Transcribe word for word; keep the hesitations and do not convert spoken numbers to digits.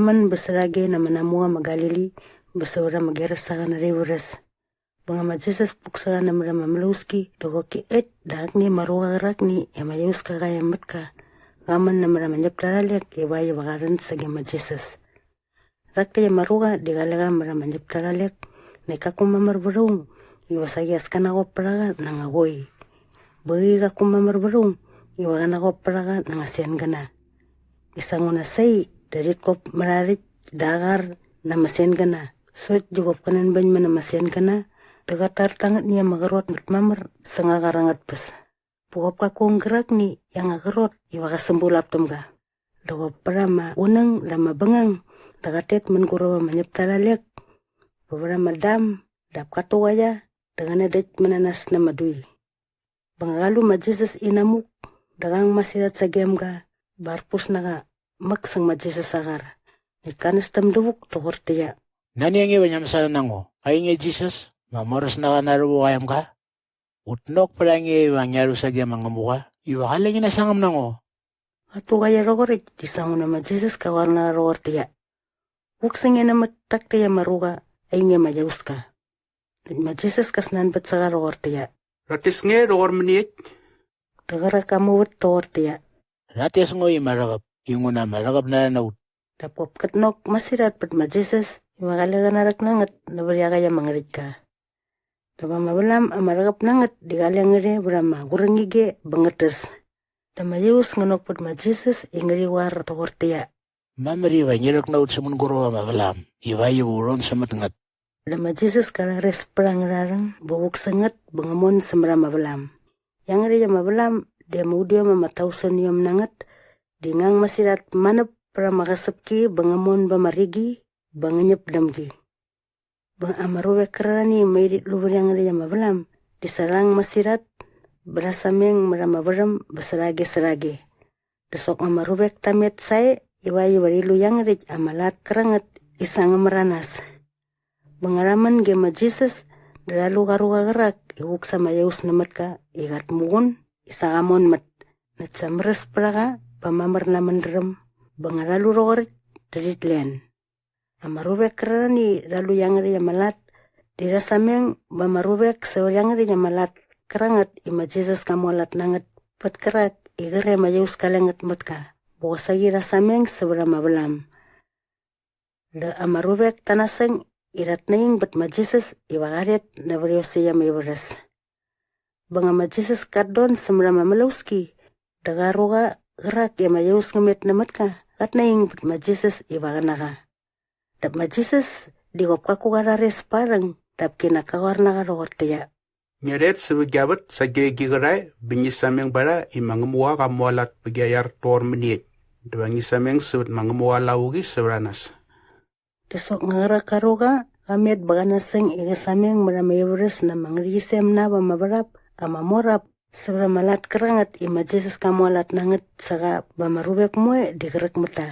män bä särhage na ama namuqa ma Galili bä sävät ama Gerasaqa na arha ivärhäs. Bä nga ma Jisas puk sä qa nämät ama mlauski dä qoki äkt dä akni ama ruqa qärakni i ama iauska qa e mät ka qa män nämät ama ñäpta arha lek ivakt iva qa rhän sage ma Jisas. Rhak täkt ama ruqa di qale qa mät ama ñäpta arha lek, näkt kaku mamär vät aung iva saqi as kä naqop pät a qa na anga qoi. Bä qäqi qaku mamär vät aung iva qä naqop pät a qa na anga sengäna. I sa nguna sai dä rhit kop mät aa rhäkt dä aa qar na ama sengäna sokt di qop kä nänbäñ män ama sengäna dä qat tar tangät nä i ama qrot ngät mamär säng aa qar angät tpäs. Bä qop kaku aung gärakni i anga qrot iva qä sämbulap täm ga. Dä qop pät ama qunäng dä ama bängang dä qat tet mänguräp ama ñäpta arha lek bä vät ama dam dap kat tuqaia dä qä nädäkt mät na nas na ama dui. Bä nga qa lu ma Jisas inamuk dä qa ang masirhat sagem ga bä arpus na qa mäk säng ma Jisas aa qar. Näkt ka nästäm dävuk toqortäqyia, "Nani a nge iva ngia mäsana na ngo, ainge Jisas, ma moräsnaqa na rhävuk aa emga? Ut nok pät a nge iva ngia rhu sage ma Ngämuqa iva qale ngi nasangäm na ngo." Qa tuqaia rhoqoräkt di sa nguna ma Jisas ka qoar na qa rhoqortäqyia, "Vuk sä nge nämät tak täkt ama ruqa, ainge ama iauska." Näkt ma Jisas ka snanbät sä qa rhoqortäqyia, "Rhat tes nge rhoqor mäniekt?" Dä qärak ka muvät toqortäqyia, "Rhat tes ngo i ma rhäqäp, inguna ama rhäqäp na rha na ut." Dap kop kät nok masirhat pät ma Jisas iva qale qä narhäk na ngät nävät iaqäkt ama ngärhäktka. Dap ama vlam ama rhäqäp na ngät di qale ngät e vät ama qurhängige bä ngät täs. Dä ama iaus ngä nok pät ma Jisas i ngärhi qoar toqortäqyia, "Mamär iva ngi rhäk na ut sä mänguräp ama vlam ivakt iva u rhon sämät ngät." Dä ma Jisas ka rhares pät angärha rhäng bä vuk sä ngät bä ngä mon sämät ama vlam. Iangärhäkt ama vlam di ama udiom ama tauseniom na ngät di ngang masirhat manäp pät ama qäsäpki bä ngä mon ba ama rigi bä ngä ñäp däm gi. Bä ama ruvek kärarhani i mai rhit lu vät iangärhäkt ama vlam di sa rha ang masirhat bä rha sameng mät ama värhäm bä särhage särhage. Dä soknga ama ruvek ta met sae ivakt iva rhi lu iangärhäkt ama lat kärangät i sa ngä märanas. Bä nga rha män ge ma Jisas dä rha lu qa ruqa qärak i vuk sa ama iaus nämät ka i qat muqun i sa qa monmät, näkt sa märäs pät a qa bä mamär na män dräm bä nga rha lu rhoqoräkt dä rhit len. Ama ruvek kärarhani i rha lu iangärhäkt ama lat di rha sameng ba ama ruvek sävät iangärhäkt ama lat kärangät i ma Jisas ka mualat na ngät pät kärak i qre ama iaus kale ngät mät ka bä qosaqi rha sameng sävät ama vlam. Dä ama ruvek ta nasäng i rhat naing bät ma Jisas iva qa rhet nävät iosäkt ama ivärhäs. Bä nga ma Jisas kat don sämät ama mlauski dä qa ruqa qärak i ama iaus ngä met nämät ka qat naing bät ma Jisas iva qä na qa. Dap ma Jisas di qop kaku qa rhares parhäng dap kinak ka qoar na qa rhoqortäqyia, "Ngia rhet sävät gia vät sage gi qärhae bä ngi sameng ba rha i ma Ngämuqa qa mualat pä gia iar toqor mäniekt dä va ngi sameng sävät ma Ngämuqa aa lavuqi sävät a nas." Dä soknga qärak ka ruqa qa met bä qa nasäng i qä sameng mät ama ivärhäs na ama ngärhäqyisem na ap ama värhap ama mor ap sävät ama lat kärangät i ma Jisas ka mualat na ngät sä qa bä ama ruvek moe di qräk mät ta.